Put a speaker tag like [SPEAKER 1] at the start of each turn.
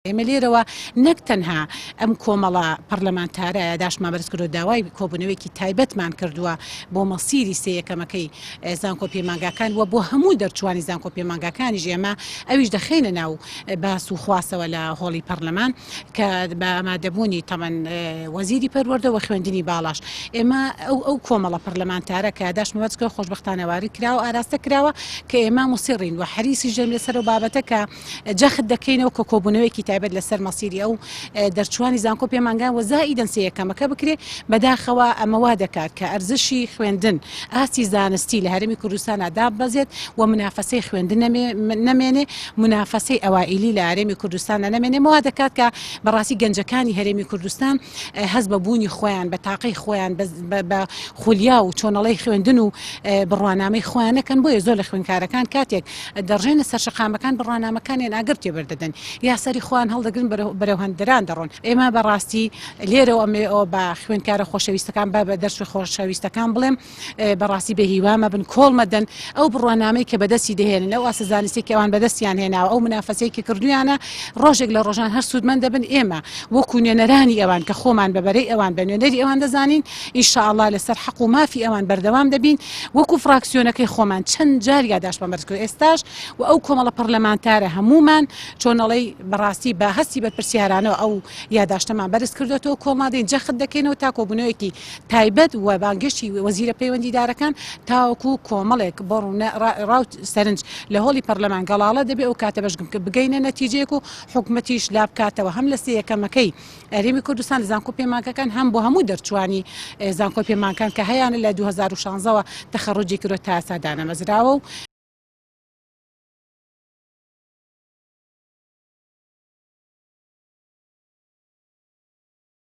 [SPEAKER 1] ئێمە لێرەوە نەک تەنها ئەم کۆمەڵە پەرلەمانتارە یاداشتمان بەرز کردووە، داوای کۆبوونەوەیەکی تایبەتمان کردووە بۆ مەسیری سێ یەکەمەکەی زانکۆ پەیمانگاکان و بۆ هەموو دەرچووانی زانکۆ پەیمانگاکانیش ئێمە ئەویش دەخەینە ناو باس و خواسەوە لە هۆڵی پەرلەمان کە بە ئامادەبوونی تەمەن وەزیری پەروەردە و خوێندنی باڵاش ئێمە ئەو کۆمەڵە پەرلەمانتارە کە یاداشتمان بەرز کردووە خۆشبەختانە وارد کراوە ئاراستە کراوە کە ئێمە موسیڕین و حەریسیش دەبین لەسەر ئەو بابەتە کە جەخت دەکەینەوە کە کۆبوونەوەیەکی تایبەت لەسەر مەسیری ئەو دەرچووانی زانکۆ پەیمانگا و زائیدەن سێ یەکەمەکە بکرێ، بەداخەوە ئەمە وا دەکات کە ئەرزشی خوێندن، ئاستی زانستی لە هەرێمی کوردستانا داببەزێت و مونافەسەی خوێندن نەمێنێ، مونافەسەی ئەوائیلی لە هەرێمی کوردستاندا نەمێنێ، ئەمە وا دەکات کە بەڕاستی گەنجەکانی هەرێمی کوردستان هەست بە بوونی خۆیان، بە تاقەی خۆیان، بە خولیا و چۆنەڵەی خوێندن و بڕوانامەی خۆیان نەکەن، بۆیە زۆر لە خوێندکارەکان کاتێک دەڕژێنە سەر شەقامەکان بڕوانامەکانیان ئاگر تێبەردەدەن یا سەری خۆیان هەڵدەگرن بەرەو هەندەران دەڕۆن. ئێمە بە ڕاستی لێرەوە ئەمەوێ ئەوە بە خوێندکارە خۆشەویستەکان بە بە دەرچووە خۆشەویستەکان بڵێم بە ڕاستی بێ هیوا مەبن کۆڵ مەدەن ئەو بڕوانامەی کە بەدەستی دەهێنن ئەو ئاستە زانستیەی کە ئەوان بەدەستیان هێناوە ئەو منافەسەی کە کردوویانە ڕۆژێک لە ڕۆژان هەر سوودمەند دەبن ئێمە وەکو نوێنەرانی ئەوان کە خۆمان بە بەرەی ئەوان بە نوێنەری ئەوان دەزانین ان شاء اللە لەسەر حەق و مافی ئەوان بەردەوام دەبین وەکو فراکسیۆنەکەی خۆمان چەند جار یاداشتمان بەرز کرد ئێستاش و ئەو کۆمەڵە پەرلەمانتارە هەموومان چۆنەڵی بەڕاستی بە هەستی بەرپرسیارانەوە ئەو یاداشتەمان بەرز کردوێتەوە کۆڵنادەین جەخت دەکەینەوە تا کۆبوونەوەیەکی تایبەت و بانگهێشتی وەزیرە پەیوەندیدارەکان تاوەکو کۆمەڵێک بۆ ڕاو سەرنج لە هۆڵی پەرلەمان گەڵاڵە دەبێ ئەو کاتە بەشگم کە بگەینە نەتیجەیەک و حکومەتیش لابکاتەوە هەم لە سێ یەکەمەکەی هەرێمی کوردستان لە زانکۆ پەیمانگاکان هەم بۆ هەموو دەرچووانی زانکۆی پەیمانگاکان کە هەیانە لە 2016 وە تەخەڕوجی کردوە تا ئێستا دانەمەزراوە و.